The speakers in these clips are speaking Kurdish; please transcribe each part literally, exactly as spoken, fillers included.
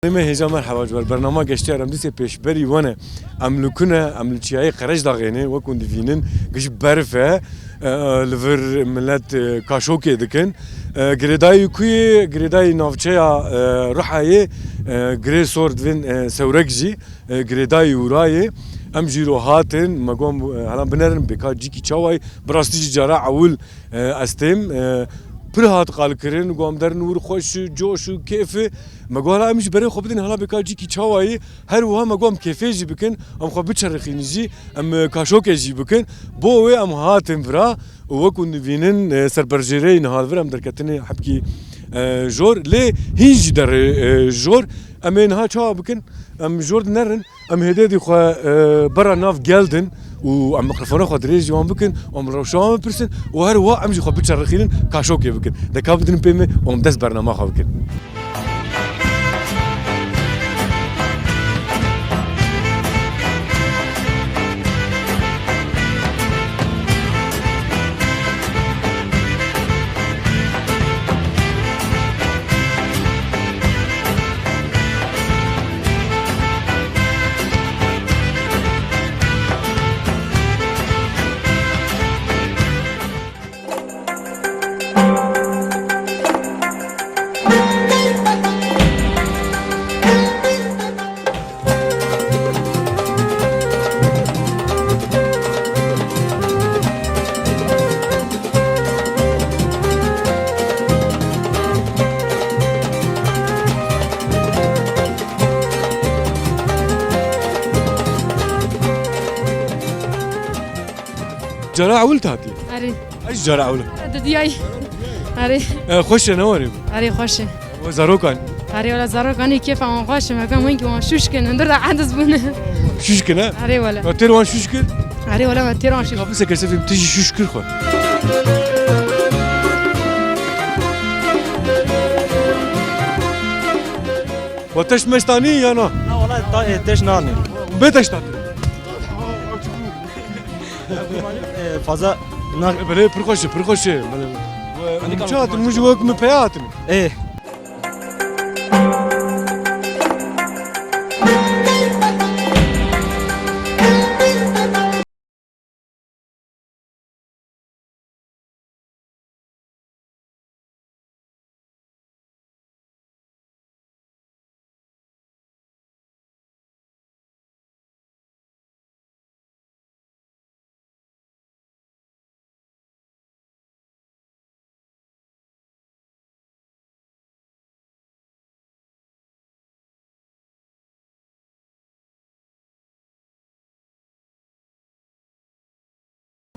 Me hêja merheba ji ber bernama Geştiya Remdîsê pêşberî we ne. Em li ku ne, em li çiyayê Qerejdaxê ne, wek hûn divînin, giş berf e, e, li vir milet, e, kaşokê dikin. E, girêdayî ku yê, girêdayî navçeya, e, Ruhayê, e, girê sor divên, e, Sewrek jî, e, girêdayî wira yê. Em jî ro hatin, me got, e, hela binerin, bêka cîkî çawayî, bi rastî jî cara ewil, e, ez têm, e, pir hat qalkirin, got em derin wir xweş û coş û kêf e. Me got hela em jî berê xwe bidin, hela bêka cîkî çawayî, her wiha me got em kêfê jî bikin, em xwe biçerixînin jî, em, e, kaşokê jî bikin. Bo wê em hatin vira û wek hûn dibînin, e, serperjêreyî niha li vir em derketine hebkî, e, jor. Lê hîn jî derê, e, jor. Em ê niha çawa bikin? Em jor dinerin. Em hêdê dî xwe, e, bera nav gel din û em mikrofona xwe dirêj ji wan bikin, em rewşa wan bipirsin û her wiha em jî xwe biçerixînin, kaşokê bikin. De ka bidin pê me û em dest bernama xwe bikin. Cara ewil hatî? Erê. Ez jî cara ewil im. Didiyayî. Erê. E, xweş e, ne warê? Erê, xweş e. We zarokan? Erê, wela zarokan ê kêfa wan xweş e. Me got hingî wan şûş kin, hundir de ediz bûne. Şûş kin, he? Erê, wela. We têr wan şûş kir? Erê, wela me têr wan şûş. Ka bisekir sefê min, tu jî şûş kir xwe. We teşt meşt anî ya na? Na, wela ta-, e, teşt nanî. Bê teşt hatin. E, fazla na- E, belê, pir xweş e, pir xweş e. Belê. We, Hadi hûn kalk, çi hatin? Hûn jî wek min peya hatin? E.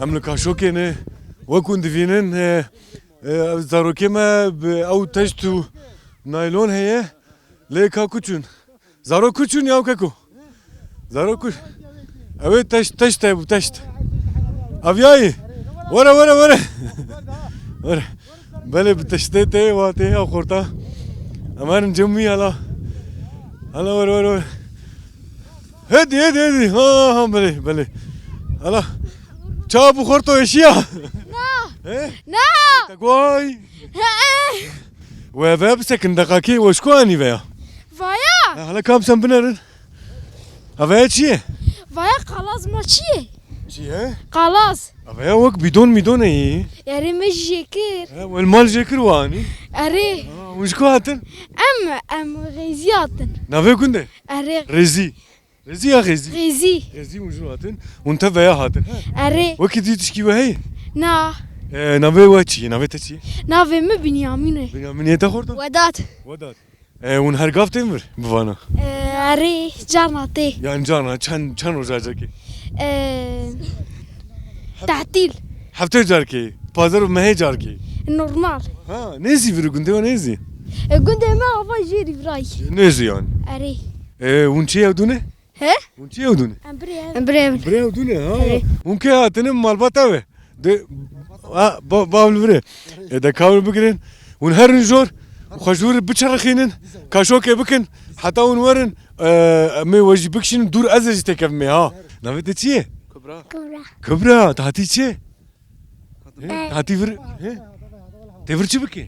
Em li kaşokê ne, wek hûn divînin, e, e, zarokê me bi ew teşt û naylon heye, lê ka ku çûn? Zarok ku çûn ya keko? Zarok ku? Ew ê teşt, teşt e, bu teşt. Aviyayî. Were, were, were. Were. Belê bi teştê tê, wa tê ya xorta. Em herin cem wî hala. Hala were, were, were. Hêdî, hêdî, hêdî. Ha, ha, belê, belê. Hala. Ça bu xorto eşiya? Na. He? Na. Te goy. He. We ve bisekin deqakê we ji ku anî veya? Vaya. Ha, hala kam sen binerin. Ha, veya çi ye? Vaya qalaz ma çi ye? Çi ye? Qalaz. Ha, veya wek bidon midon e. Erê me jê kir. Ha, wel mal jê kir we anî. Erê. Ha, hûn ji ku hatin? Em, em Xêzî hatin. Navê gund e? Erê. Rêzî. Rêzî ya Xêzî? Xêzî. Xêzî hûn ji hatin. Hûn tev veya hatin, he? Erê. Wekî dî tişkî we heye? Na. E, navê we çi ye? Navê te çi ye? Navê min Binyamîn e. Binyamîn, yê te xorta? Wedat. Wedat. E, hûn her gav tên vir bi vana? E, erê, carna tê. Yan carna, çend, çend roja carkê? E, tehtîl. Heftê carkê, pazar û mehê carkê. Normal. Ha, nêzî vir gundê we nêzî? E, gundê me ava jêrî virayî. Nêzî yani. Erê. E, hûn çi ew dûne? He? Hûn çi ew dûne? Em birê ev. Em birê ev. Birê ew dûne, ha? Erê. Hûn kê hatine malbata ve? De, ha, ba, ba li virê. E, de kawir bigirin. Hûn herin jor, xwe jor biçerixînin, kaşokê bikin, heta hûn werin, e, em ê we jî bikişînin, dûr ez ê jî têkevim ê, ha. Navê te çi ye? Kubra. Kubra. Kubra, te hatî çi? He? Te hatî vir, he? Te vir çi bike?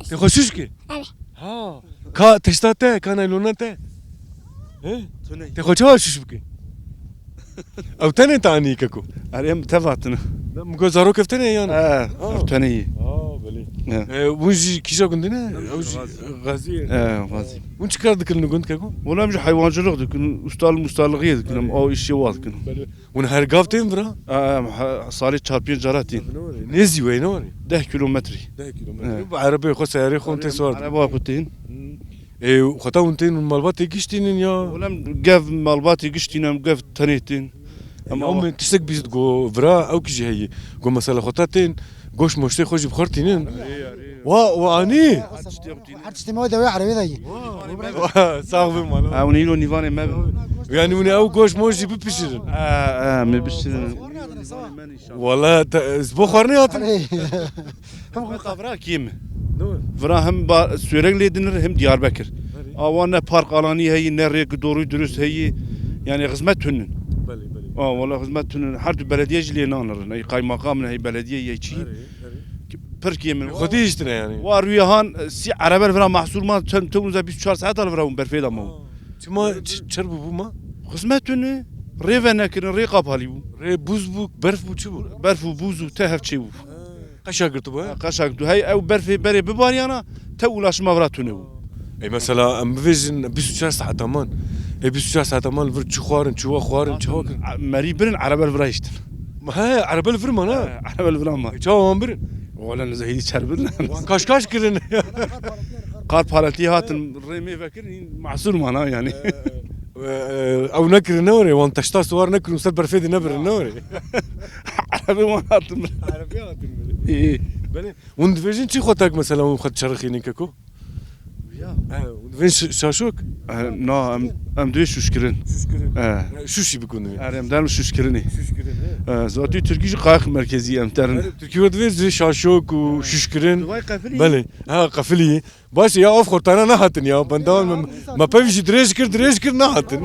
Te xwe şûş ke? Evet. Ha. Ka tişta te, ka naylona te. He? Tune. Te xwe çawa şûş bike? Ew tenê te anî keko? Erê, em tev hatine. Min got zarok ev tenê yan? He, Ha. ev tenê yî. Ha, belê. He. E, hûn jî kîja gundî ne? Ew jî Gazî. Gazî ye. He, Gazî. Hûn çi kar dikin li gund keko? Wala em jî heywancılık dikin, ustal mustalixiyê dikin, em Belê. o işê wa dikin. Belê. Hûn her gav tên vira? Em he-, salê çar pênc cara tên. Nêzî wê ne were? Deh kilometrî. Deh kilometre. He. Bi erebeyê xwe, seyarê xwe tê swar. Ereba xwe tên. Hmm. Ê, xwe ta hûn tên, hûn malbatê giştînin ya? Wala em gev malbatê giştînin, em gev tenê tên. Ama Ama o min tiştek bîst go vira, ew kî jî heye. Go mesela xwe ta tên, goş moştê xwe jî bi xwe re tînin. Wa, wa anî? Her tiştê me dewê erebê de ye. Wa, sax be mala. Ew nîro nîvanê me be. Yani hûn ew goş moş jî bipişirin. E, e, me bişirin. Wala, te, ji bo xwarinê hatin? Hem xwe qavra kêm. Vira hem ba-, Sêreg lê dinir hem Diyarbekir. Belê. Awa ne park alanî heyî, ne rêk dorû dirust heyî. Yani xizmet tunin. Belê, belê. Aa, wala xizmet tunin. Her tu belediye jî lê nanirin. Hey kaymakam ne, hey belediye, hey çi. Belê, belê. Pir kêm in. Xwedî hiştine yani. Wa rûyê han, sî erebel vira mahsûl ma, çend, çend, bîst û çar saet al vira hûn berfê de ma. Aa. Çima, ç-, çer bû bû ma? Xizmet tune, rê venekirin, rê qapalî bû. Rê bûz bû, berf bû, çi bû? Berf û bûz û te hev çê bû. Qeşa girtibû, he? Ha, qeşa girtibû. Hey ew berfê berê bibariyana, te ulaşma vira tune bû. Ê, mesela, em bivêjin bîst û çar saeta man. Ê, bîst û çar saeta man li vir çi xwarin, çi we xwarin, çi we kirin? A, merî birin, erebel vira hiştin. He, erebel vir man, ha? He, erebel vira man. Ê, çawa wan birin? Wala nizehî çer birin. Wan kaş kaş kirin. Qar paletî hatin, rê mêve kirin, mahsûr man, ha, yani. Ee, e, ew nekirin ne were, wan teşta siwar nekirin, ser berfê de nebirin ne were. Erebê wan hatin. Erebê hatin. Ê, ê. Belê. Hûn dibêjin çi xwe tak mesela hûn xwe diçerixînin keko? Ya. He, hûn dibêjin şi-, şaşok? E, na, em, em dibê şûşkirin. Şûşkirin. E. E, şûşî bikun dibê. Erê, em derin şûşkirinê. Şûşkirin, he. E, zatî Tirkî jî qayix merkezî em terin. Erê, Tirkî we dibê şaşok û şûşkirin. Divay qefilî. Belê. Ha, qefilî. Baş e ya, of xortana nehatin ya. Benda me, me pevî jî dirêj kir, dirêj kir, nehatin.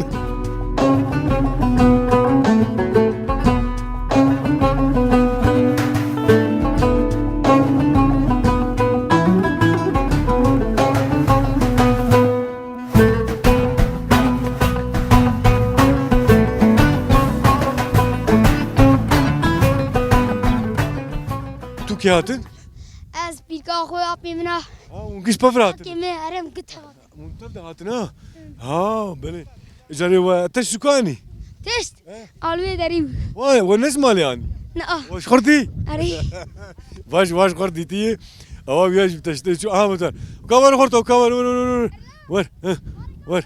Tu kê hatin? Ez pîrka xwe, apê min a. Ha, hûn giş pevra hatin? Apê me, erê, hûn giş teva. Hûn tev de hatin, ha? Ha, belê. Carê we teşt ji ku anî? Teşt? He? Alwê derî bû. Vay, we ne ji malê anî? Na. We ji xurtî? Erê. Vaj, vaj xurtî tî. Awa wiya jî bi teştê çû. Aha, motor. Ka wer xurto, ka wer, wer, wer, wer. Wer, he, wer.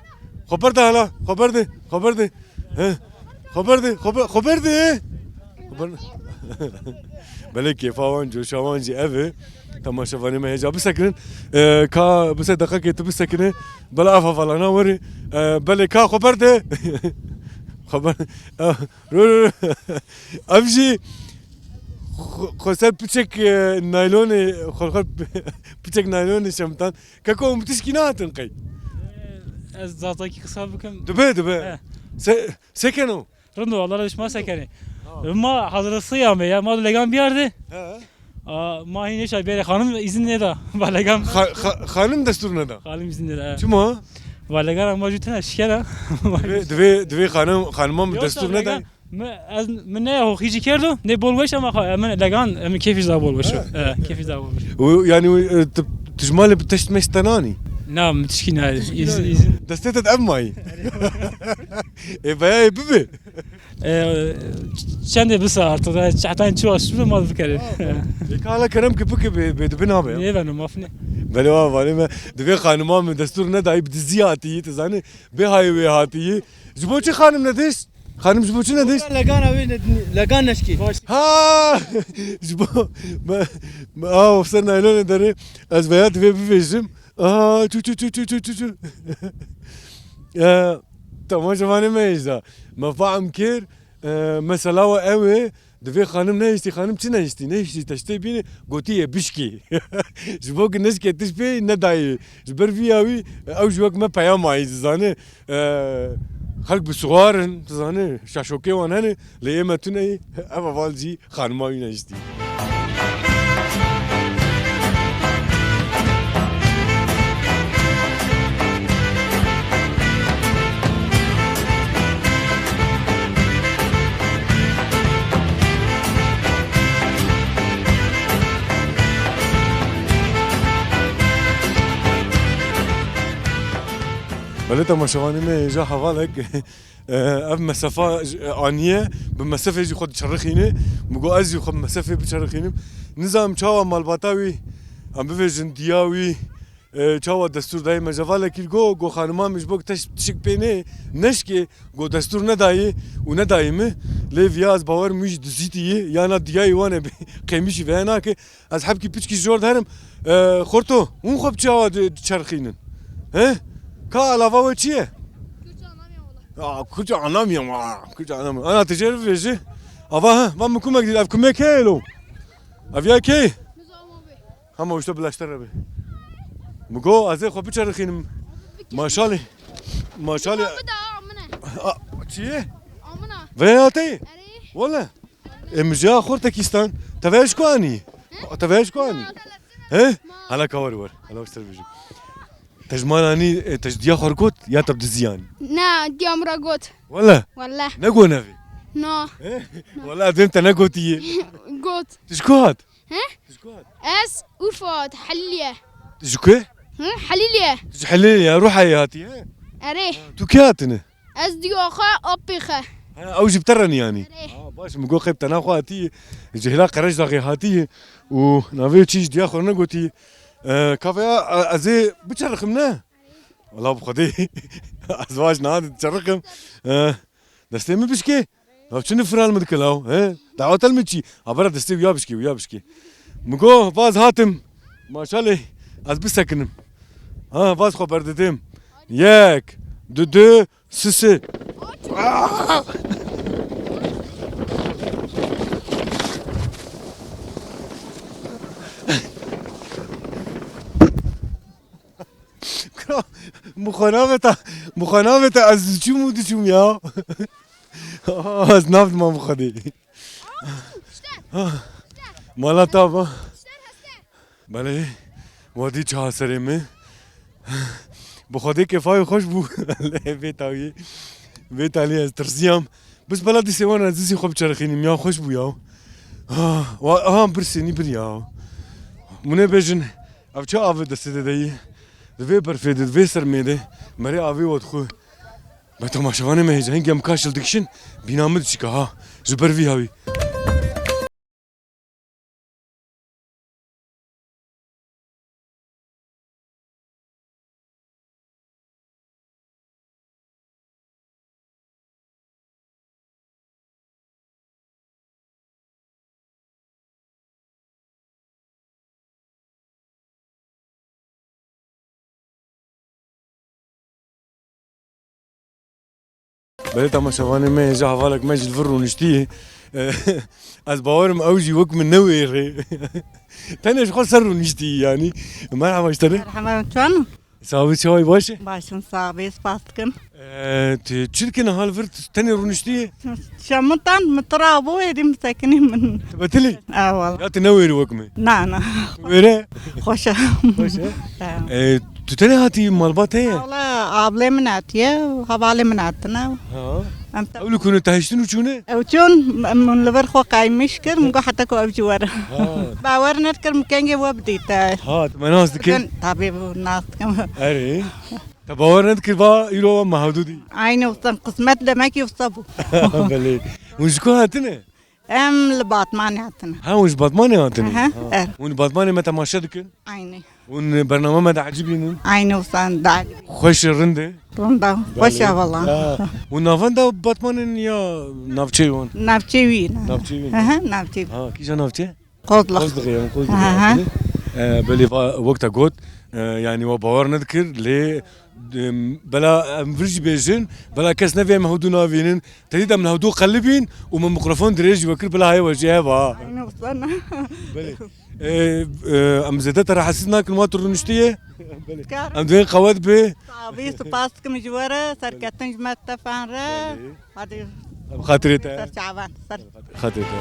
Xwe berde hala, xwe berde, xwe berde. He. Xwe berde, xwe be-, xwe berde. Xwe berde. Belê kêfa wan, coşa wan jî ev e. Temaşevanê me hêja bisekinin. E, ka bise deqekê tu bisekine. Bela ev hevalana werê. E, belê ka xwe berde. Xwe ber-, e, ro, ro, ro. Ev jî xwe, xwe ser piçek, e, naylonê, xwe, xwe piçek naylonê şemitan. Keko, hûn bi tişkî nehatin qey? Ez zazakî qisa bikim. Dibe, dibe. He. Se-, sekeno? Rind o, Allah razı olsun, ma sekenê. Ha. Ma hazırlıksız ya me ya, ma legan biyardi. He. Aa, ma hin neşa biyarê, xanim izin neda. Ma legan. Xa-, xa-, xanim destûr neda? Xanim izin neda, he. Çima? Ma legan ma jû tena şikena. Divê, divê, divê xanim, xanima min destûr neda? Mi, ez, min ne hoxî jî kerdo, ne bol weş ama xa-, min legan, min kêfî za bol weş o. Ha. E, kêfî za bol weş o. Û, yani, e, tu, tu ji malê bi teşt meşt te nanî? Na, min tişkî nayê. Tişkî nayê. Destê te ev mayî. Ê, veya ê bibe. E, çendê bisa artık, e, çehtan çi var, şunu mal bikere. Ê, ka hala kerem ki bike bê, bê dibe nabe ya. Nê ben o maf ne. Belê wa, vanê me, divê xanima min destûr nedayî, bi dizî hatiyî, tu zanî, bê hayê wê hatiyî. Ji bo çi xanim nedişt? Xanim ji bo çi nedişt? Legana wê ne-, legan neşkê. Ha! Ji bo me, me, a, ser naylonê derê ez veya divê bivêjim. A, çu, çu, çu. E, tamam, ji vanê me hêja. Me fahm kir, e, mesela we ew ê, divê xanim nehiştî, xanim çi nehiştî? Nehiştî te ji tê bînê, gotî yê bişkî. Ji bo ku nişkê tişt pê nedayê. Ji ber vî ya wî, ew ji wek me peyama yî, dizanê. E, xelk bi siwar in, tu zanî, şaşokê wan hene, lê ê me tune yî, ev heval jî xanima wî nehiştî. Belê temaşevanê me hêja hevalek, e, ev mesefa, e, aniye, bi mesefê jî xwe diçerixîne. Min got ez jî xwe bi mesefê biçerixînim. Nizanim çawa malbata wî, em bivêjin diya wî, e, çawa destûr dayê me. Ji hevalekî got, got xanima min ji bo teş-, tişik pê nê, neşkê, got destûr nedayê û nedayê min. Lê viya ez bawer im wî jî dizîtî ye, yana diyayê wan e, qêmîşî veye nake. Ez hebkî piçkî jor derim. E, xorto, hûn xwe bi çawa di-, diçerxînin? He? Ka alava we çi ye? Kürtçe anlamıyorum valla. Ya, Kürtçe anlamıyorum ha. Kürtçe anlamıyorum. Ana, tu jê re bêjî. Ava ha, va min kumek dît. Ev kumek heye lo. Ev ya kê? Hema işte bilaştır abi. Min got, ez ê xwe biçerxînim. Maşalê. Maşalê. Amına. A, çi ye? Amına. Veye hatê? Erê. Wala. Ê, min ji ya xortekî stan. Te veye ji ku anî? He? Te veye ji ku anî? He? Hala ka wer wer. Hala wer ser bijim. Te ji mal anî, e, te ji diya xwe got ya te bi dizî anî? Na, diya min re got. Wala? Wala. Ne got nevê? Na. He? Wala, ez ê te negotiye. Got. Tu ji ku hat? He? Tu ji ku hat? Ez Urfa, Helîlye. Tu ji ku? Hı, Helîlye. Tu ji Helîlye, Ruhayê hatî, he? Erê. Tu kê hatine? Ez diyo xwe, apê xwe. Ha, ew jî bi te re niyanî? Erê. Ha, baş, min got qey bi tena xwe hatî, ji hêla Qerejdaxê hatî û navê çî ji diya xwe negotî. E, kafeya, e, ez ê biçerxim ne? Wala bi Xwedê. Ez baş niha diçerxim. E, destê min bişkê. Law çi nifira li min dike law, he? Daweta li min çî? Ha, bera destê wî ya bişkê, wî ya bişkê. Min got, va ez hatim. Maşalê, ez bisekinim. Ha, va ez xwe berdidim. Yek, du, du, si, si. Kira, min xwe navêta, min xwe navêta, ez diçûm û diçûm ya. Ez nav dimam bi Xwedê. Mala ta va. Belê, wadî çawa serê min. Bi Xwedê kêfa wî xweş bû. Lê vê tawî, vê talî ez tirsiyam. Bis bela dîsê wan ez dîsê xwe biçerxînim ya, xweş bû ya. Ah, wa-, aha, birsênî bir ya. Mune bêjin, ev çi avê destê de deyî? Di vê berfê de, di vê sermê de, merê avê we dixwe. Be temaşevanê me hêja, hingê em kaşil dikişin, bîna min diçika ha. Ji ber vî hawî. Belê temaşevanê me, hêja hevalek me jî li vir rûniştiye. Ez bawer im ew jî wek min newêre. Tenê ji xwe ser rûniştiye yanî. Merhaba ji te re. Merhaba, çawan? Sax bî, çawa yî, baş e? Baş im, sax bî, spas dikim. Ee, tu çi dikî niha li vir, tu tenê rûniştiye? Şemutan, min tira bû, êdî min sekinî min. Tu betilî? E, wala. Ya tu newêrî wek min? Na, na. Tu wêre? Xweş e. Xweş e? E. Ee, tu tenê hatî, malbat heye? Wala, ablê min hatiye, hevalê min hatine. Ha. Em te- Ew li ku ne, te hiştin û çûne? Ew çûn, min li vir xwe qaymîş kir, min got heta ku ew jî were. Ha. Bawer nedikir min kengê we bidîte. Ha, tu me nas dikî? Ben, tabii bu nas dikim. Erê. Te bawer nedikir va îro me hewdû dî. Aynî wisa, qismet demek ki wisa bû. Belê. Hûn ji ku hatine? Em li Batmanê hatine. Ha, hûn ji Batmanê hatine? Aha, ha. Er. Hûn Batmanê me temaşe dikin? Aynî. Hûn bername me diecibînin? Aynî wisa diecibînin. Xweş e, rind e? Rind e. Xweş e, belê, wala. Ha. Hûn navenda Batmanê ne ya navçeyê wan? Navçeyê wî ne. Navçeyê wî ne. Aha, navçeyê wî. Ha, kîja navçe? Qozlix. Qozlixê, em Qozlixê. Aha. Hatine. E, belê va, wek te got, e, yanî we bawer nedikir, lê, e, bela em vir jî bêjin, bela kes nevê em hewdû navînin. Te dît em li hewdû qelibîn û min mikrofon dirêj jî we kir, bila heye we jî heva. Aynî wisa ne. Belê. E, e, em zêde te rahatsiz nakin, wa tu rûniştiye. Belê. Em divên qewet bi. Tabii, spas dikim ji we re, serketin ji me tefan re. Belê. Hadi. Bi xatirê te. Ser çavan, ser. Xatirê te.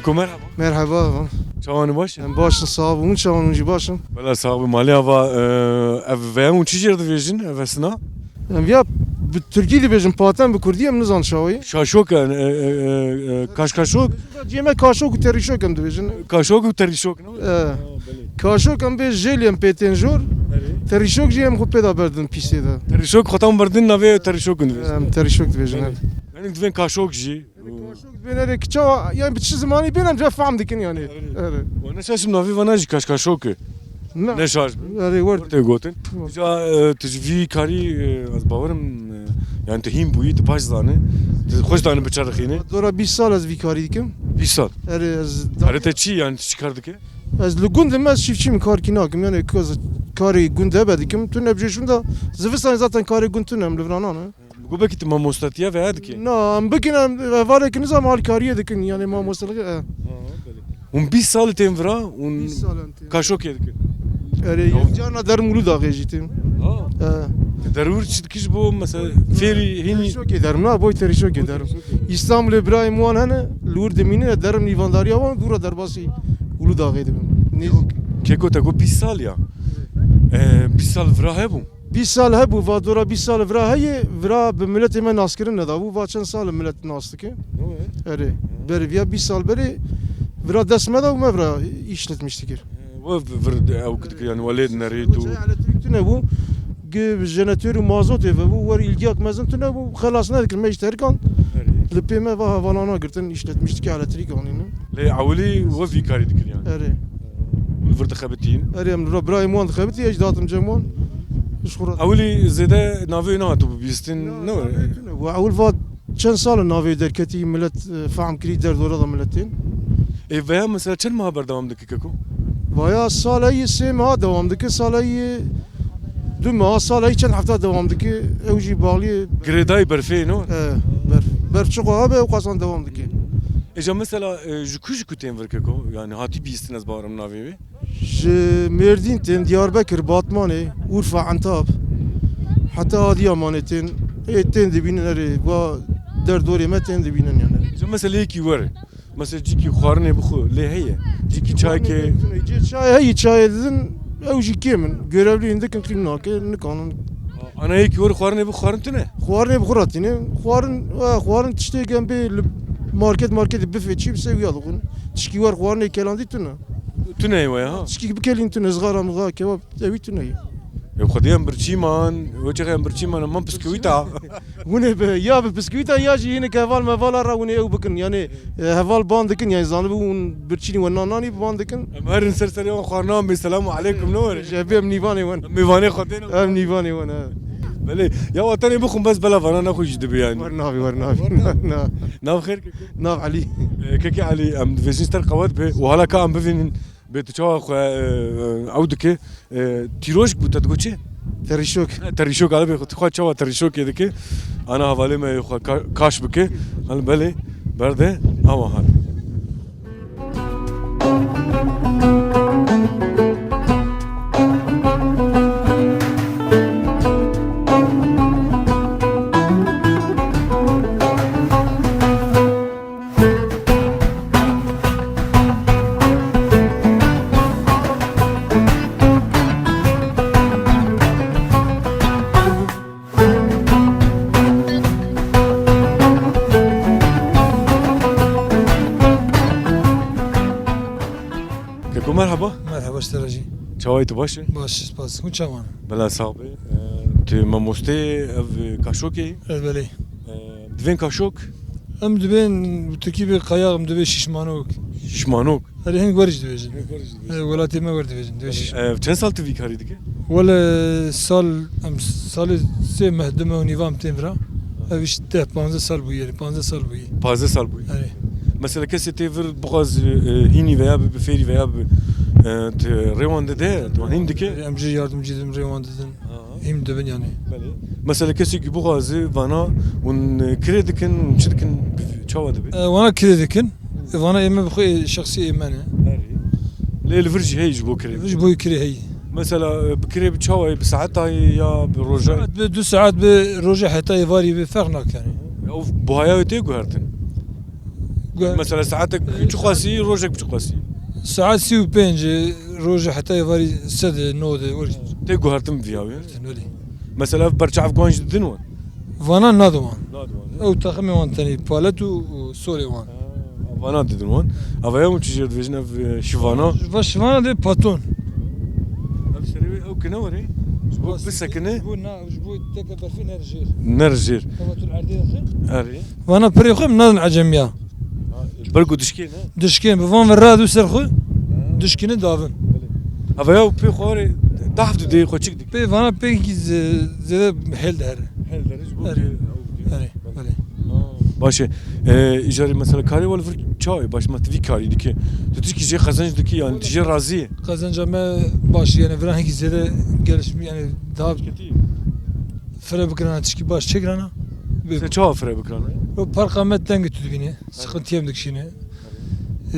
Ko merhaba. Merhaba. Çawan baş? Em baş in, sağ olun. Çawan jî baş in. Bela sağ olun. Malê ava, e, ev veya hûn çi jêr dibêjin, ev hesina? Em ya bi Tirkî dibêjin, paten bi Kurdî em nizan çawayî. Şaşok, e, e, e, e, kaşkaşok. Cême kaşok û terîşok em dibêjin. Kaşok û terîşok, ne? E. Kaşok em bê jêlî em pê tên jor. Terîşok jî em xwe pê de berdin pîsê de. Terîşok xwe tam berdin navê terîşok dibêjin. Em terîşok dibêjin, evet. Yanî divên kaşok jî. Kaşok dibên erê ki çawa, yani bi çi zimanî bên em ca fehm dikin yani. Evet. Evet. Û ne şaşim navê vana jî kaşkaşok e. Ne. Ne şaş. Erê word. Tê gotin. Word. Ca, e, tu ji vî karî, e, ez bawerim, e, yani tu hîn bûyî, tu baş zanî. Tu xweş zanî biçerixînî. Dora bîst sal ez vî karî dikim. Bîst sal. Erê ez. Erê te çi yani, tu çi kar dike? Ez li gund im, ez çiftçî im, karkî nakim. Yani kaz-, karê gund hebe dikim. Tune bi jê şûnda zivistanê zaten karê gund tune em li viranan e. Bi gobekî tu mamostatiya veya dikî? Na, em bikin, em hevalekî nizam alkariyê dikin, yani mamostalixê, e. Ha, belê. Hûn bîst sal tên vira, hûn Bîst sal em tên. Kaşokê dikin? Erê, carna derim Uludağê jî tên. Ha. E. Derûr çi dikî ji bo mesela fêrî hînî? Terîşokê derim, na, boy terîşokê derim. Terîşokê. İstanbulê birayê min wan hene, li wir dimîne, derim nîvandariya wan, dûra derbasî Uludağê dibim. Nêz- Keko te got bîst sal ya. E, bîst sal vira hebû. Bîst sal hebû, va dora bîst sal vira heye, vira bi miletê me naskirin nedabû, va çend sal milet nas dike. Erê, berê viya bîst sal berê vira dest me da û me vira işletmiş dikir. We vir ew dikir, yani we lê dinerît û. Elektrîk tune bû, gi jeneratör û mazotê vebû, wer îlgiyak mezin tune bû, xelas nedikir, me ji terkan. Li pê me va hevalana girtin, işletmiş dike elektrîk anîne. Lê ewilî we vî karî dikir yani? Erê. Hûn vir dixebitîn? Erê, em li vir birayê wan dixebitî, ez jî dihatim cem wan. Ji xwe re. Ewilî zêde navê nehatibû bîstin, ne were? Ewil va çend sal in navê derketî, milet, e, fehm kirî, derdora da miletên. Ê veya mesela çend meha berdewam dike keko? Vaya saleyî sê meha dewam dike, saleyî du meha, saleyî çend hefta dewam dike. Ew jî bağlî. Girêdayî berfê, no? E, berf. Berf çiqo habe, ew qasan dewam dike. Êca mesela, e, ji ku ji ku tên vir keko? Yani hatî bîstin, ez bawerim navê wê. Ji Mêrdîn tên, Diyarbekir, Batmanê, Urfa, Entab. Heta Adiyamanê tên. Ê tên dibînin erê, va derdorê me tên dibînin yani. Êca mesela yekî were. Mesela cîkî xwarinê bixwe lê heye. Cîkî çayekê. Cê çay heye, çayê didin, ew jî kêm in. Görevlî hindik in, qîm nake, nikanin. Ana yekî were xwarinê bixwe, xwarin tune? Xwarinê bi xwe re tîne. Xwarin, e, xwarin tiştê em bê li market, marketê bifê çî bise wiya dixwin. Tişkî wer xwarinê kelandî tune. Tune ye we ha? Tişkî bikelîn tune, zixara mixara, kebab, ewî tune ye. Ew xwedî em birçî man, we çaxê em birçî man, em man bisküwîta. Hûn ê bi, ya bi bisküwîta ya jî hinek heval mevala re hûn ê ew bikin. Yani, e, heval ban dikin, yani zanibû hûn birçînî we nan nanî ban dikin. Em herin ser serê wan xwarina, em bê selam û aleykum ne were? Ji evê em nîvanê wan. Em mêvanê xwe tên. Em nîvanê wan, he. Belê. Ya wa tenê bixwin bes bela vana nexwe jî dibe yani. Wer navî, wer navî. Na. Nav xêr keke? Nav Elî. E, keke Elî, em divêjin ser qewet be û hala ka em bivînin bê tu çawa xwe, e, e, ew dike, e, tîrojk bû te digot çi? Terîşok. E, terîşok, alibê xwe, tu xwe çawa terîşokê dike? Ana hevalê me yê xwe ka-, kaş bike. Hal belê, berde, awa hal. Keko merhaba. Merhaba, ji te re jî. Çawa yî, tu baş î? Baş, spas. Hûn çawan? Bela sax be. Ee, tu mamostê ev kaşokê yî? Ez belê. Ee, divên kaşok? Em dibên, bi tirkî bê kaya, em dibê şişmanok. Şişmanok. Erê, hinek wer jî dibêjin. Hinek wer jî dibêjin. Erê, welatê me wer dibêjin. Dibê şişmanok. Ee, çend sal tu vî karî dike? Wele sal, em salê sê meh, du meh û nîva em tên vira. Ev îş deh, panzdeh sal bûye, panzdeh sal bûye. Panzdeh sal bûye. Erê. Mesela kesê tê vir bixwaz, e, hînî veya bi, bi fêrî veya bi, e, tu rê wan dide, tu wan hîn dike? Erê, em jî yardimcî dibin, rê wan didin. Ha. Hîn dibin yani. Belê. Mesela kesê ku bixwaze vana hûn, e, kirê dikin, hûn çi dikin, bi, çawa dibe? E, vana kirê dikin. E, vana ê me bi xwe, e, şexsî ê me ne. Erê. Lê li vir jî heye ji bo kirê? Li vir ji bo kirê heye. Mesela, e, bi kirê bi çawa ye? Bi saetayê ya bi roja? Saet bi, du saet bi roja, heta êvarî bi ferq nake yani. Ew buhaya wê tê guhertin? Mesela saetek çiqasî, rojek çiqasî? Saet sî û pênc, rojê heta êvarî sed e, nod e, wek Tê guhertin viya wê? Belê. Mesela ev berçav guan jî didin wan? Vana nadin wan. Nadin wan, ne? Ew teximê wan tenê, palet û, û solê wan. Ha, vana didin wan. Ava ya hûn çi jê dibêjin ev, e, şivana? Va şivana dê paton. Ev serê wê ew kine were? Ji bo bisekine? Ji bo na, ji bo teke berfê nere jêr. Nere jêr. Ewa tu li erdê dixin? Erê. Vana pirê xwe em nadin ecemiya. Ha, ji ber ku dişkê ne? Dişkên bi van ve rad û ser xwe dişkîne davin. Ava ya pê xwarê dahf didê xwe çik dikî? Pê vana pêkî zê-, zêde hêl dihere. Hêl dihere ji bo Erê. Erê, belê. Baş e. E, îcarê mesela karê wal vir çawa ye? Baş ma tu vî karî dike. Tu tişkî jê qezenc dikî, yani tu jê razî ye? Qezenca me baş, yani vira hingî zêde gelişmiş, yani daha fire bikirana tişkî baş çêkirana. Bi- Sen çawa fire bikirana? O parka me tengê tu dibîne. Sıkıntı yem dikişîne. Ee,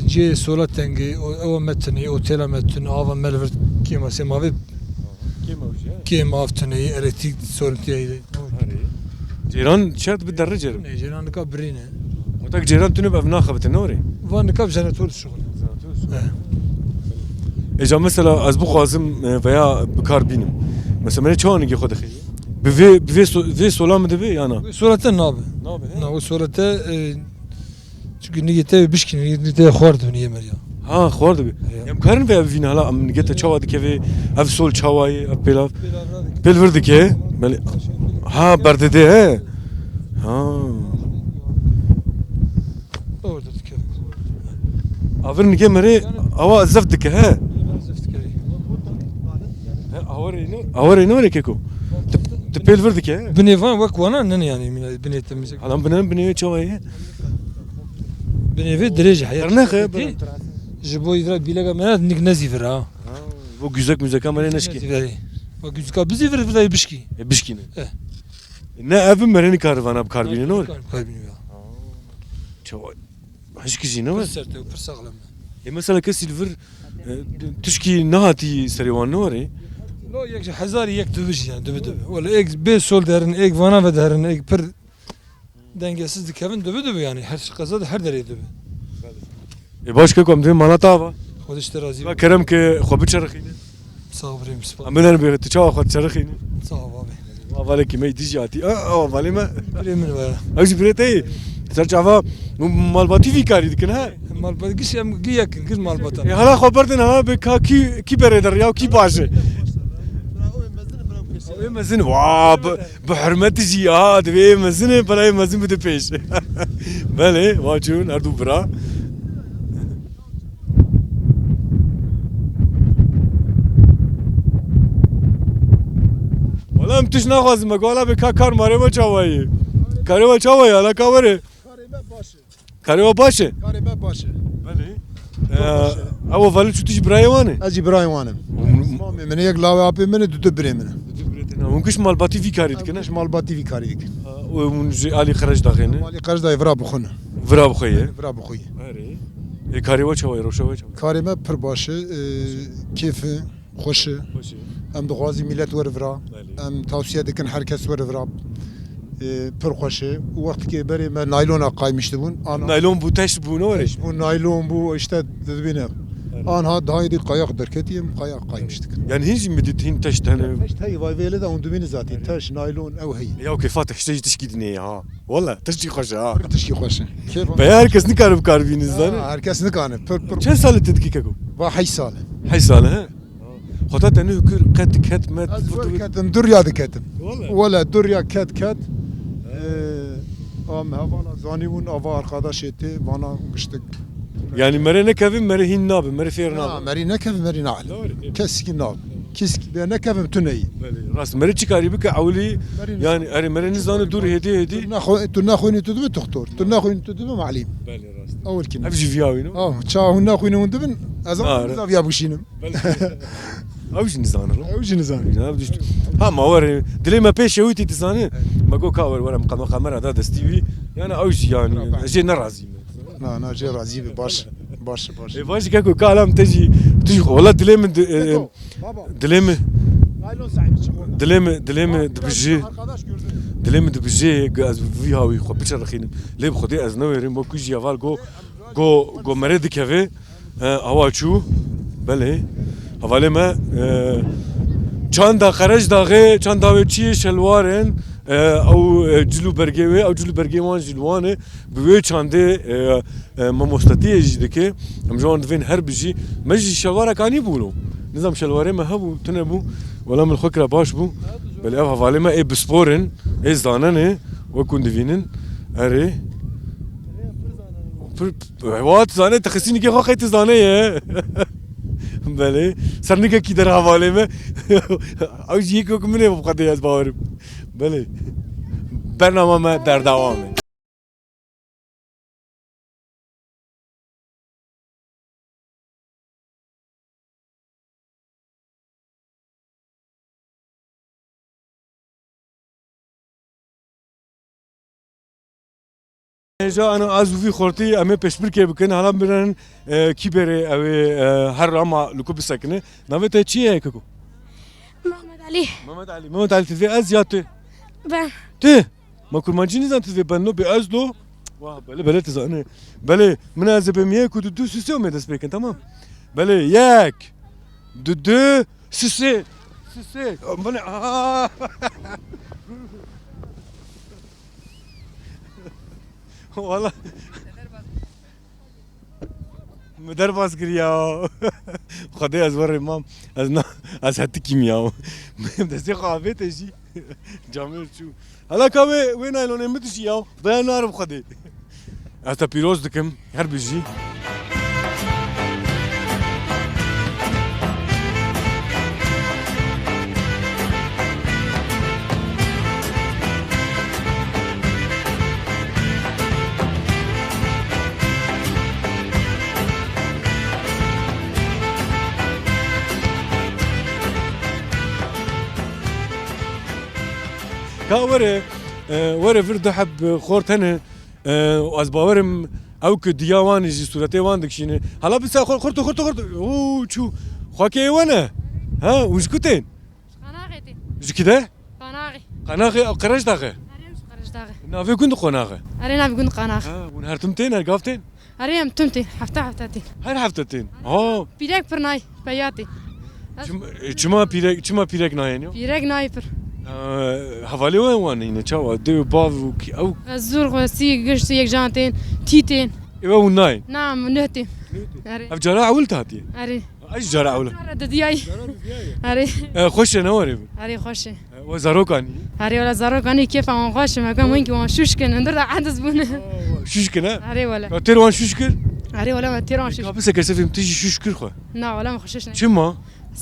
cê sola tengê, o, ewa me tunê, otela me tun, ava me li vir kêma sê mavê. Kêm ew jî, he? Kêm av tunê, elektrîk soruntiye. Herê. Cêran şert bi derre cêrim. Ne, cêran nika birîne. Otak cêran tune bi ev naxebite, ne were? Van nika bi jenetor dişuxul. Jenetor dişuxul. He. Êca mesela ez bixwazim, e, veya bi kar bînim. Mesela me çawa nigê xwe dixê? Bi vê, bi vê so-, vê sola min dibe ya na? Wê sola te nabe. Nabe, he? Na, wê sola te, e, Çünkü nigê te bişkîne, nigê te xwar dibin yê meriya. Ha, xwar dibi. Ya. Em karin ve ev vîn hala, em nigê te çawa dikeve, ev sol çawa ye, ev pêlav. Pêl vir dike, belê. Ha, berdide, he. Ha. Orada dikeve. Avir nigê merê awa zeft dike, he. Zeft dike. He, awarê ne, awarê ne were keko? Tu, tu pêl vir dike, he. Binê van wek wana ne yani, binê te mizek. Adam binê, binê çawa ye? Binê vê dirêj e, heyet. Dernex e, Ji bo îvra bîlega me nik nezîvir ha. Ha, bo güzek müzeka me neşkî. Nezîvir. Bak güzeka bizîvir, vira bişkî. E, bişkîne. E. Ne ev mereni karvana bi karbîne, ne? Karbîne ya. Çawa, hişkî jî ne? Pir sert e, pir sağlam e. E, mesela kesî li vir, e, tişkî nehatî serê wan ne were? Lo yek ji hezarî yek dibijî yani, dibi dibi. Wala ek bê sol derin, ek vana ve derin, ek pir Dengesiz dikevin dibi dibi yani. Her qeza de her derê dibi. E, baş keko, em dê mala te ava. Xwedê ji te razî be. Kerem ke xwe biçerixîne. Sağ ol birêm, spas. Em binerin bê, tu çawa xwe diçerixîne? Sağ ol abi. Avalekî me dijî hatî. A, avalê me. Birê min be. Ew jî birê te yî. Ser çava malbatî vî karî dikin, ha? Malbat, giş em, gi yekin, giş malbatan. E, hala xwe berdin, ha, bi ka kî, kî berê der ya, kî baş e? Ew ê mezin, wa, bi, Bi hurmetî jî, ha, divê ê mezin ê, birayê mezin bide pêş. Belê, va çûn, her du bira. Wala em tişt naxwazim, me gola bê ka kar marê me çawa ye. Karê me çawa ye, ala ka were. Karê me baş e. Karê we baş e? Karê me baş e. Belê. Ee, ew valî çû tu jî birayê wan e? Ez jî birayê wan im. Hûn Mamê min e, yek lawê apê min e, du du birê min e. Du birê te ne. Hûn giş malbatî vî karî dikin, ne? Giş malbatî vî karî dikin. Ha, û hûn ji alî xerec daxêne? Alî xerec dayê vira bixwin. Vira bixwe ye? Vira bixwe ye. Erê. Ê, karê we çawa ye, rewşa we çawa ye? Karê me pir baş e, e, kêf e. Xweş e. Xweş e. Em dixwazî millet were vira. Belê. Em tavsiye dikin her kes were vira. E, pir xweş e. Û wextikê berê me naylona qaymiş dibûn. Ana Naylon bû, teş bû, ne were? Teş bû, naylon bû, işte dibîne. Evet. Anha daha êdî qayak derketî, em qayak qaymiş dikin. Yani hîn jî mi dît, hîn teş tene? Teş heyî, vay vêle de hûn dibîne zatî. Evet. Teş, naylon ew heyî. Ya ke Fatih, işte jî tişkî dinê ya. Wala, tişkî xweş e ha. Pir tişkî xweş e. Kêfa Be her kes nikare bi kar bîne, zanî. Ha, her kes nikane. Pir, pir. Çend sal e tu dikî keko? Va heşt sal e. Heşt sal e, he? Xwe te ne kir, qet diket, met, Ez vur, vur, vur. Diketim, durya diketim. Wala. Wala, durya ket, ket. Ee, am hevala zanî bûn, ava arkadaşê tê, vana giştik. Yani mere nekevin, mere hîn nabin, mere fêr Ha, nabin. Merî nekevin, merî nalim. Doğru. Kesikî nabin. Kesikî bê nekevin, tu neyî. Belê, rast. Mere çi karî bike, ewlî, Merî yani, erê, mere nizane dur hêdî, hêdî. Tu nexwe-, tu nexwînî, tu dibi doktor. Tu nexwînî, tu dibi malîm. Belê, rast. Ewil kî ne? Ev jî viya wî, ne? Ah, ça hûn nexwînî, hûn dibin, ez Nare. Zaviya bişînim. Belê. Ew jî nizane, lo. Ew jî nizane. Ev düştü. Ha, ma were. Dilê me pêş şewitî dizane. Me got ka were, were, qeme-, kamera da destî wî. Yani ew jî yani, Bravo. Jê nerazî me. Na, na, jê razî be, baş. Baş, baş. E, baş keko, ka alam te jî, tu jî, wala dilê min di-, e, Keko, baba. Dilê min, Naylon sahibi çık oradan. Dilê min, dilê min Bak, dibijî. Arkadaş gördün. Dilê min dibijê, ku ez vî hawî xwe biçerixînim. Lê bi Xwedê ez newêrim, wekî jî heval go, go, go merê dikeve. E, awa çû. Belê. Hevalê me, e, çanda Qerejdaxê, çanda wê çi ye? Şelwar in. E, ew, e, cil û bergê wê, ew cil û bergê wan jî li wan e. Bi wê çandê, e, e, mamostetiyê jî dike. Em ji wan divên her bijî. Me jî şelwarek anîbû lo. Nizam şelwarê me hebû, tune bû. Wela min xwe kira baş bû. Belê ev hevalê me ê bispor in, ê zanen e, wek hûn divînin. Erê. Pir, wat zane, te xistî nîkê xwe qey tu zane ye. Belê. Ser nîkekî der hevalê me. Ew jî yek wek min ê, bi Xwedê ez bawerim. Belê. Bernama me berdewam e. Hêja, ano ez û vî xortî em ê pêşbirkê bikin. Hala birin, e, kî berê ew ê, e, her ama li ku bisekine. Navê te çi ye, keko? Mehmet Ali. Mehmet Ali. Mehmet Ali, tu divê ez ya tu? Ben. Tu? Ma kurmancî nizan tu divê ben no, bê ez do? Wah, belê, belê tu zanî. Belê, min ez ê bêmiye ku tu du sisê û me dest pê kin, tamam? Belê, yek, du, du, sisê. Sisê. Belê, aa. Wala. Min derbas kir ya. Xwedê ez werê mam. Ez na, ez hetikîm ya. Destê xwe avête jî. Camêr çû. Hala ka wê, wê naylonê min dişî ya. Veya narim Xwedê. Ez te pîroz dikim. Her bijî. Ka were, e, were vir du heb xort hene, e, û ez bawerim ew ku diya wan jî sûretê wan dikişîne. Hala bisa xort, xort, xort, xort. Oo, çû. Xwakê wan e. Ha, û ji ku tên? Qanaxê tê. Ji kide? Qanaxê. Qanaxê ew Qerejdaxê. Erê, ji Qerejdaxê. Navê gund Qonaxê. Erê, navê gund Qanaxê. Ha, hûn her tim tên, her gav tên? Erê, em tim tên, hefta hefta tên. Her hefta tên. Ha. Pîrek pir nayê, peya tê. Çim-, e, çima pîrek, çima pîrek nayên yo? Pîrek nayê pir. E, hevalê we wan nîne, çawa? Dê û bav û kî-, ew? E, zûr xwesî, gişt yek can tên, tî tên. Ê we hûn nayên? Na, em neh tên. Neh tên. Erê. Ev cara ewil te hatiye? Erê. Ay, cara ewle. Cara didiyay. Cara didiyay. Erê. E, xweş e, ne were bi? Erê, xweş e. E, we zarokanî? Erê, wala zarokanî kêfa wan xweş e, me kem wengî wan şûş kin, hundir de ediz bûne. Şûş kin, he? Erê, wala. Ya têr wan şûş kir? Erê, wala, me têr wan şûş. Ka bise kesefim, tu jî şûş kir xwe. Na, wala, me xwe şûş ne. Çima?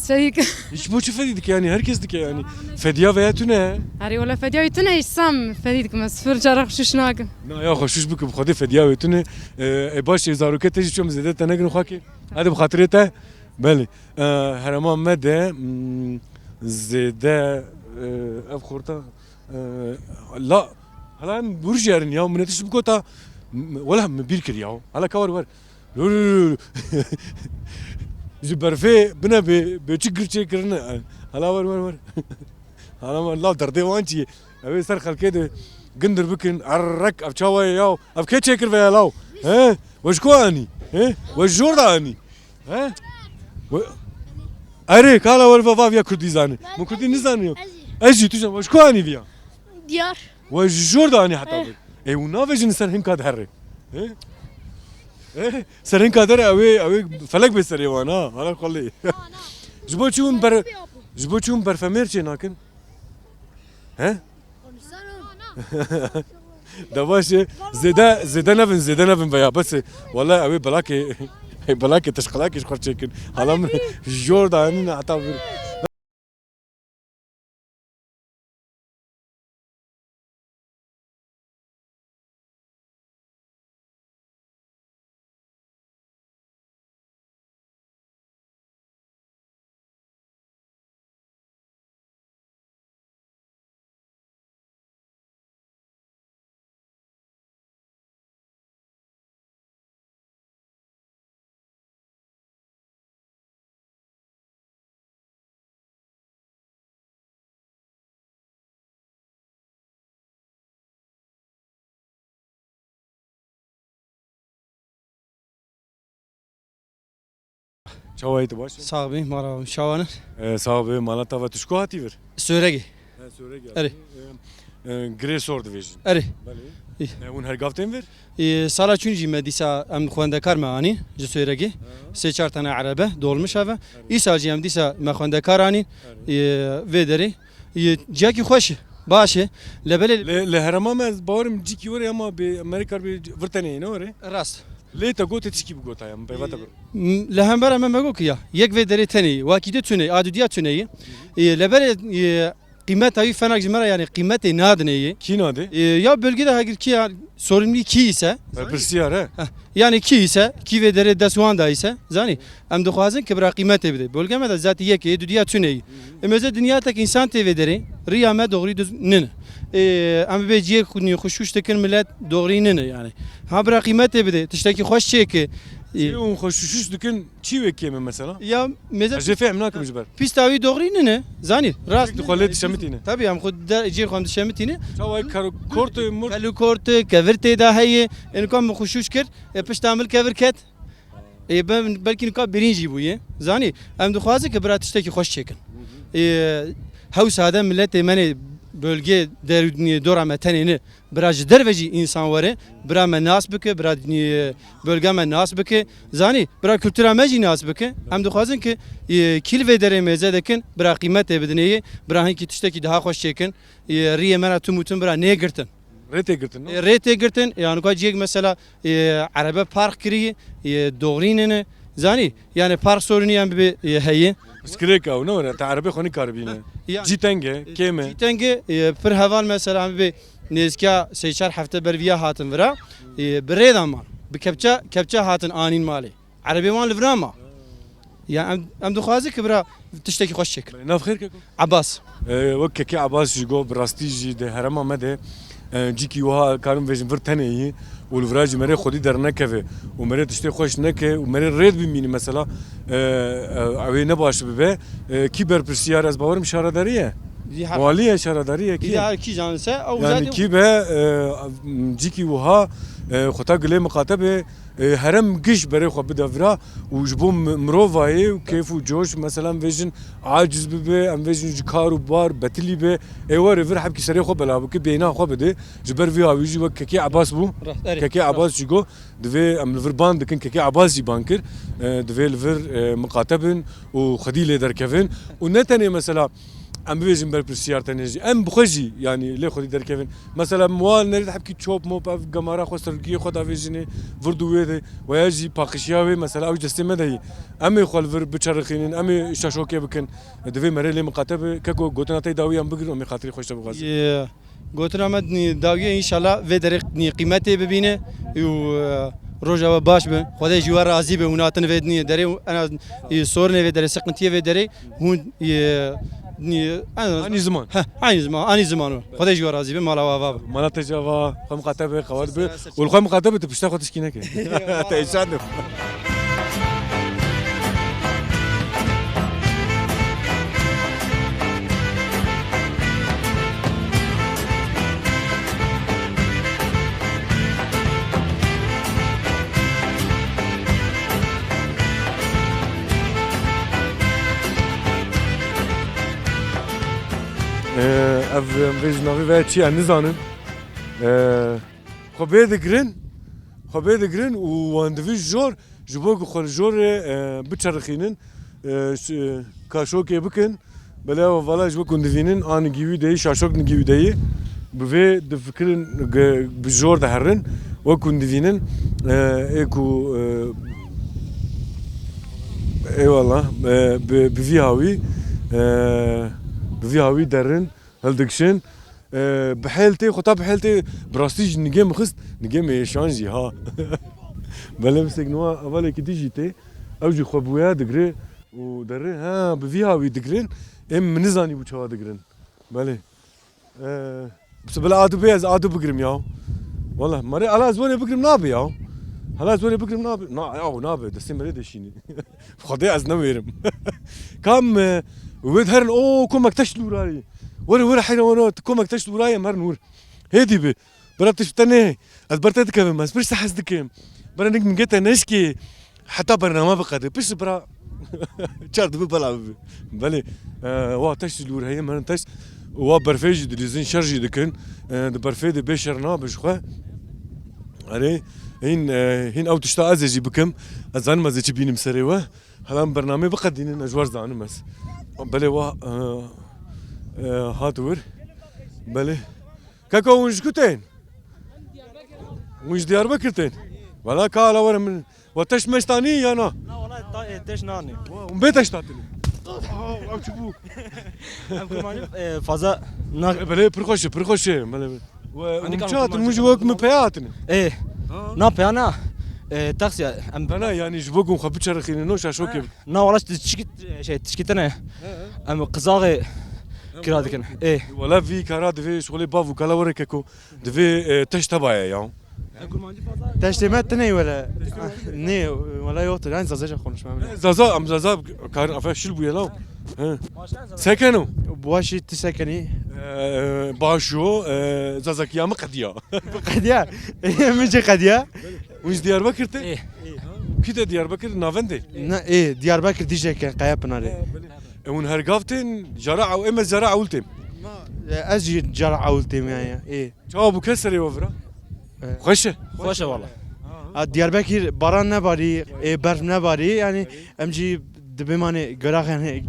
Fedî dike. Hiç bo çi fedî dike yani, herkes dike yani. Fediya veya tune. Erê, wala, fediya wê tune, hiç sam fedî dike, me sifir cara xwe şûş nakim. Na, ya xwe şûş bike, bi Xwedê fediya wê tune. E, e, baş e, zaroke te jî çom zêde te negrin xwe kir. Hadi bi xatirê te. Belê. E, herema me de, mm, zêde, e, ev xorta, e, la, hala em burjerin ya, min tişt bigota, m-, wela min bîr kir ya. Hala ka wer wer. Lû, lû, lû, lû. Ji berfê bine bê, bê çi gir çêkirine. Hala wer, wer, wer. Hala wer, la derdê wan çi ye? Ew ê ser xelkê de gindir bikin. Errek, ev çawa ye ya? Ev kê çêkir veya law? He? We ji ku anî? He? We ji jor de anî? He? We-, erê, kala wer va, va viya kurdî zanî. Min kurdî nizaniyo. Ez jî. Ez jî, tu jî, we ji ku anî viya? Diyar. We ji jor de anî heta vir. Ê, û navêjin ser hinka de herê. He? He? Ser hinka de re, ew ê, ew ê felek bê serê wan, ha? Hala xwelê. Ji bo çi hûn ber-, ji bo çi hûn berfemêr çê nakin? He? Da baş e. Zêde, zêde nevin, zêde nevin veya bes e. Wala ew ê belakê, belakê teşqelakê ji xwe çêkin. Hala min jor da henî ne heta vir. Çawa yî, tu baş î? Sax bî, mala we çawa ne? E, sax bî, mala te ve, tu ji ku hatî vir? Soregê. He, Soregê. Erê. E, e, Girê Sor dibêjin. Erê. Belê. Î. E, hûn her gav tên vir? Î, sala çûn jî me dîsa em xwendekar me anî ji Soregê. He. Sê çar tane erebe dolmiş heve. Erê. Îsal jî em dîsa me xwendekar anîn. Erê. Î, vê derê. Î, ciyakî xweş e. Baş e. Lê belê Lê, lê herêma me ez bawerim cîkî were ama bi Amerîka bi vir tenê ne were? Rast. Lê te gotê tişkî bigotaya, min peyva te biro. M-, li hember me me got ki ya, yek vê derê tenê ye, wakî de tune ye, a dudiya tune ye. Ê, lê belê, ê, qîmeta wî fenak ji me re, yani qîmetê nadine ye. Kî nade? Ê, ya bölgede hagir kî ya, sorumlu kî ise. Berpirsiyar, he? Heh, yani kî ise, kî vê derê dest wan da ise, zanî, em dixwazin ki bira qîmetê bide. Bölge me de zatî yek e, dudiya tune ye. Ê, mêze dinya tek însan tê vê derê, riya me doğrî düz nine. Ê, em bê ciyê xwe, xwe şûş dikin, millet doğrî nine yani. Ha bira qîmetê bide, tiştekî xweş çêke. Ê, Çi hûn xwe şûş dikin, çi wê kêm e mesela? Ya, mêze Ez jê fêhm nakim ji ber. Pîsta wî doğrî nine, zanî. Rast Tek tu nine. Xwe lê dişemitîne. Tabii, em xwe de, ciyê xwe em dişemitîne. Çawa kar-, kortê mur- Kelû kortê, kevir tê de heye. Ê, nika min xwe şûş kir, ê, pişta min kevir ket. Ê, ben, belkî nika birîn jî bûye. Zanî, em dixwazin ki bira tiştekî xweş çêkin. Ê, hewsa de miletê me nê bölgê der-, dora me tenê ne. Bira ji derve jî însan were, bira me nas bike, bira, e, bölge me nas bike. Zanî, bira kultura me jî nas bike. Em dixwazin ki, e, kî li vê derê mêze dikin, bira qîmetê bidinê yê, bira hinkî tiştekî daha xweş çêkin. E, riyê me ra tim û tim bira nêgirtin. Rê tê girtin, no? E, rê tê girtin, yani ka ciyek mesela, e, erebe park kirî, e, doğrî nene. Zanî, yani park sorunî em bibê, e, heye. Pirsgirêk ew ne were, te erebê xwe nikaribîne. Ha, yani, Cî teng e, e, kêm e. Cî teng e, e, pir heval mesela em bê nêzîka sê çar hefte ber viya hatin vira, e, bi rê de man. Bi kepçe, kepçe hatin anîn malê. Erebê wan li vira ma. Ya em, em dixwazin ki bira tiştekî xweş çêkin. Nav xêr keko. Abbas. E, wek kekê Abbas jî got, bi rastî jî di herêma me de, e, cîkî wiha karim vêjin vir tenê yî û li vira jî merê xwedî dernekeve û merê tiştê xweş neke û merê rêd bimînî mesela, e, e, ew ê ne baş bibe. E, kî berpirsiyar, ez bawerim şaredarî ye. Zî her Walî ye, şaredarî ye, kî Zî ye? Her kî zanise, ew Yani zaten kî be, e, cîkî wiha, e, xwe ta gilê miqate be, e, herem giş berê xwe bide vira û ji bo mi-, mirovayê û kêf û coş, mesela em vêjin aciz bibe, em vêjin ji kar û bar betilî be, ê were vir hebkî serê xwe bela bike, bêhna xwe bide. Ji ber vî hawî jî wek kekê Ebas bû. Rast, erê. Kekê Rast. Ebas jî got, divê em li vir ban dikin, kekê Ebas jî ban kir, e, divê li vir, e, miqate bin û xwedî lê derkevin. Û ne tenê mesela Em bibêjin berpirsiyar tenê jî. Em bi xwe jî, yanî lê xwedî derkevin. Mesela, em wan nerî hebkî çop mop ev gemara xwe sergiyê xwe davêjinê, vir dû wê de, weya jî paqişiya wê, mesela, ew ji destê me de yî. Em ê xwe li vir biçerixînin, em ê şaşokê bikin. Divê merê lê miqate be, keko gotina te yî dawî em bigirin, em ê xatirê xwe ji te bixwazin. Yê, gotina me dinî dawiyê, înşallah vê derê dinî qîmetê bibîne û, e, roja we baş be. Xwedê ji we razî be, hûn hatin vê dinî derê û ena, e, sorunê vê derê, sıkıntıyê vê derê. Hûn, e, ni-, en-, Aynı zaman. Heh, aynı zaman, aynı zaman o. Xwedê ji we razî be, mala we ava be. Mala te jî ava, xwe miqate be, qewet be. Ser, ser, ser. Û li xwe miqate be, tu pişta xwe tişkî neke. Te îşan de. Ee, ev, em vê ji navê ve çi ye, nizanin. Ee, xwe bê digirin, xwe bê digirin û wan divî jor, ji bo ku xwe li jorê, e, biçerixînin, e, ş-, e, kaşokê bikin. Belê ew vala ji we ku divînin, a nigî wî de yî, şaşok nigî wî de yî. Bi vê difikirin ge-, bi jor diherin. We ku divînin, e, ê ku, e, eyvallah, e, bi, bi vî hawî, e, bi vî hawî derin, hildikişin. E, bi hêl tê, xwe ta bi hêl tê, bi rastî jî nigê min xist, nigê min êşan jî ha. Belê misek niha hevalekî din jî tê, ew jî xwe bi wêya digire û derê, ha, bi vî hawî digirin, ê min nizanîbû çawa digirin. Belê. E, bi bila a du bê ez a du bigirim ya. Wela, merê, hala ez werê bigirim nabe ya. Hala ez werê bigirim nabe. Na, ya, nabe, destê merê deşînî. Xwedê ez newêrim. Kam, e, wê diherin, o, komek teş li wira ye. Were, were, heyran, were, komek teş li wira ye, em herin wir. Hêdî bi. Bira tu ji te nê. Ez ber te dikevim, ez pişt te hez dikim. Bira nik min gê te neşkê. Heta bername biqede. Pişt bira. Çar dibe bela bibe. Belê, e, wa teşt jî li wir heye, meriv teşt. Wa berfê jî dilîzin, şer jî dikin. E, di berfê de bê şer nabe ji xwe. Erê, hîn, e, hîn ew tişta ez ê jî bikim. Ez zanim ez ê çi bînim serê we. Hela em bernameyê biqedînin, ez ji we zanim ez. Belê wa, e, e, hat wir. Belê. Keko, hûn ji ku tên? Hûn ji Diyarbekir tên? Wela ka ala were min. We teşt meşt anî ya na? Na, wala ta, e, teşt nanî. Hûn bê teşt hatine? Ew çi bû? Em kurmancî, e, faza na- E, belê, pir xweş e, pir xweş e. Belê, belê. We hûn çi hatin? Hûn ji wek min peya hatine? E, na peya na. E, taksiya. Em- Na, na, yanî ji bo ku xwe biçerixînin, no şaşokê. Na, wala tişkî, şey, tişkî tine. Em qizaxê kira dikin. Ê. Wala vî kara divê şixulê bav û kala were keko. Divê, e, teşt heba ye ya. Teştê me tine wele. Ne, wala yoktur. Yani Zazaca konuşmam lazım. Zaza, em Zaza karin afe şil bûye law. He. Sekeno. Buaşi ti sekeni. E, başo, e, Zazakiya mı qediya? Qediya. Min ce qediya. Hûn ji Diyarbekir tê? Ê. Kî te Diyarbekir navendê? Na, ê, Diyarbekir Dîcleke, Kayapınarê. E, hûn her gav tên, jara ew, ê me jara ewil têm. Ma, e, ez jî cara ewil têm yani, ê. Çawa bû ke serê we vira? E. Xweş e? Xweş e wala. Ha, Diyarbekir baran nebarî, ê, berf nebarî, yani em jî dibê manê gerax yani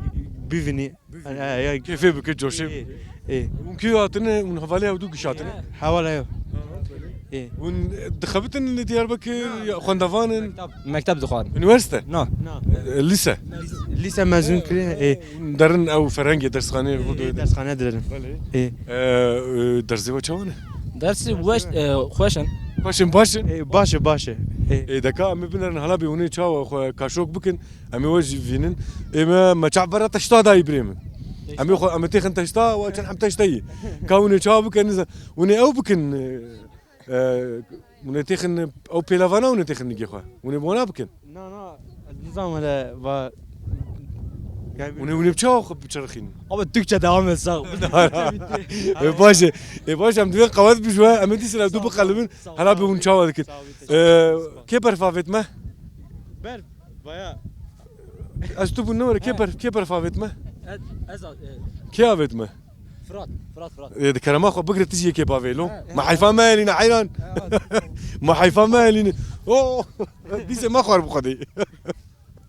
bivînî. Bivînî. Yani, e, ya- Kêfê bike, coşê bike. Ê, ê. Hûn kî hatine, hûn hevalê ew du giş hatine? Hevala ew. Ê. Hûn dixebitin li Diyarbekir, ya xwendevan in? Mekteb dixwarin. Unîversîte? Na. Na. E, lîse? Lîse mezûn kiriye, ê. Hûn derin ew ferhengê dersxaneyê xwe de? Ê, dersxane dirin. Belê. Ê. E, e, dersê we çawa ne? Dersê weş, e, xweş in. Xweş in, baş in? Ê, baş e, baş e. Ê. Ê, deka em ê binerin hala bê hûn ê çawa xwe kaşok bikin? Em ê we jî vînin. Ê me, me çav bera teşta dayî birê min. Em ê xwe, em ê têxin teşta, we çend em teşta yî. Ka hûn ê çawa bikin, nizan. Hûn ê ew bikin, e, e, hûn ê têxin ew pêlavana, hûn ê têxin nigê xwe. Hûn ê bona bikin. Na, na, ez nizam hele va. Hûn ê, hûn ê bi çawa xwe biçerxînin? Abi Türkçe devam et, sağ ol. E, baş e. E, baş, em divê qewet bi ji we, em ê dîsir ev du biqelibin. Sağ ol, sağ ol. Hela bi hûn çawa dikin. Sağ ol, teşekkür ederim. E, kê berf avêt me? Berf, baya. Ez tu bûn ne were, kê berf, kê berf avêt me? Ez, ez, e, kê avêt me? Fırat, Fırat, Fırat. E, di kerema xwe bigre tu jî yekê bavê lo. He, he. Ma heyfa me elîne heyran. He, he. Ma heyfa me elîne. Oh! Dîsê me xwar bi xwedê.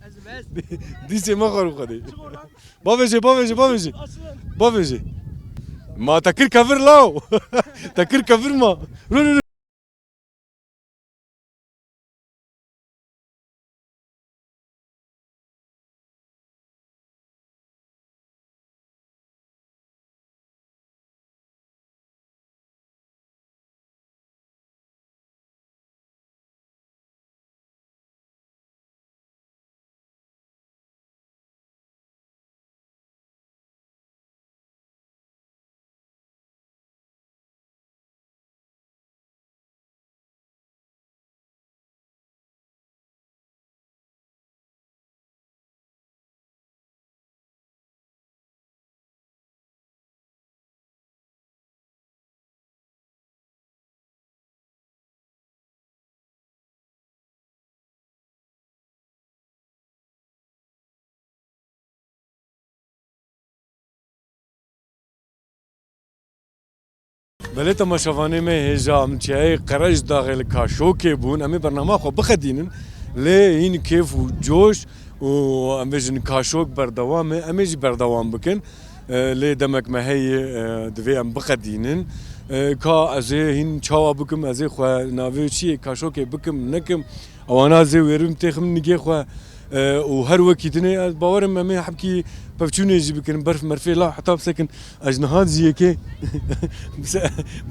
Ez, ez. Dîsê me xwar bi xwedê. Bavêje, bavêje, bavêje. Bavêje. Ma te kir kevir law. Te kir kevir ma. Rû, rû, rû. Belê temaşevanê me, hêja em çiyayê Qerejdaxê li Kaşokê bûn. Em ê bernama xwe bixedînin. Lê hîn kêf û coş û em bêjin Kaşok berdewam e. Em ê jî berdewam bikin. E, lê demek me heye, e, divê em biqedînin. E, ka ez ê hîn çawa bikim, ez ê xwe navê çiyê Kaşokê bikim, nekim. Ewana zê wêrim têxim nigê xwe, e, û her wekî dinê ez bawerim em ê hebkî pevçûnê jî bikin, berf merfê la heta bisekin. Ez niha zî yekê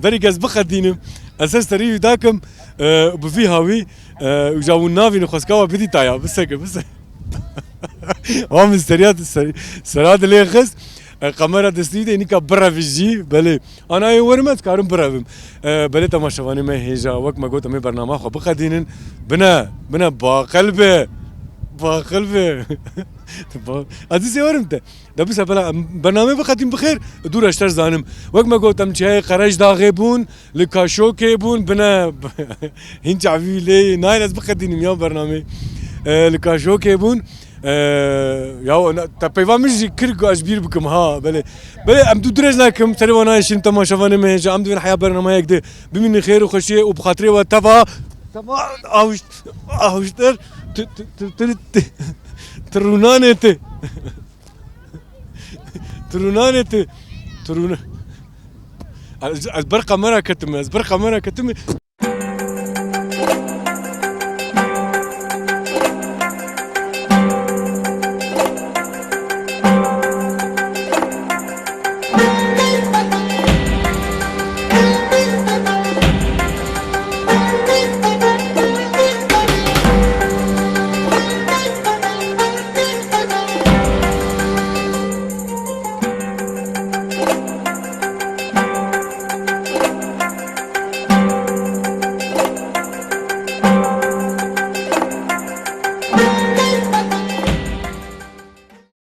berî ez biqedînim, ez ser serî wî dakim, e, bi vî hawî, e, û ja hûn navînin xwezka we bidî taya, biseke, biseke. Wa min seriya, ser-, sera dilê xist. E, kamera destî de nîka birevijî, belê. Ana ê werim ez karim birevim. E, belê temaşevanê me hêja, wek me got, em ê bernama xwe biqedînin. Bine, bine, baqil be. Baqil be. Ba-, ez dîsê werim te. De bise bela, em bernamê biqedîn bixêr, dû reşter zanim. Wek me got, em çiyayê Qerejdaxê bûn, li Kaşokê bûn, bine, hîn çavî lê, nayên ez biqedînim ya bernamê. E, li Kaşokê bûn. Ee, ya na- te peyva min jî kir ku ez ji bîr bikim ha. Belê, belê, em dû dirêj nakim, serê wan nayê şîn temaşevanê me hêja. Em divên heya bernameyek de bimînin xêr û xweşiyê û bi xatirê we teva, teva ahuşt-, ahuştir ti-, ti-, ti-, ti-, ti-, tirûnanê ti. Tirûnanê ti. Tirûna-, ez, ez ber kamera ketime, ez ber kamera ketime.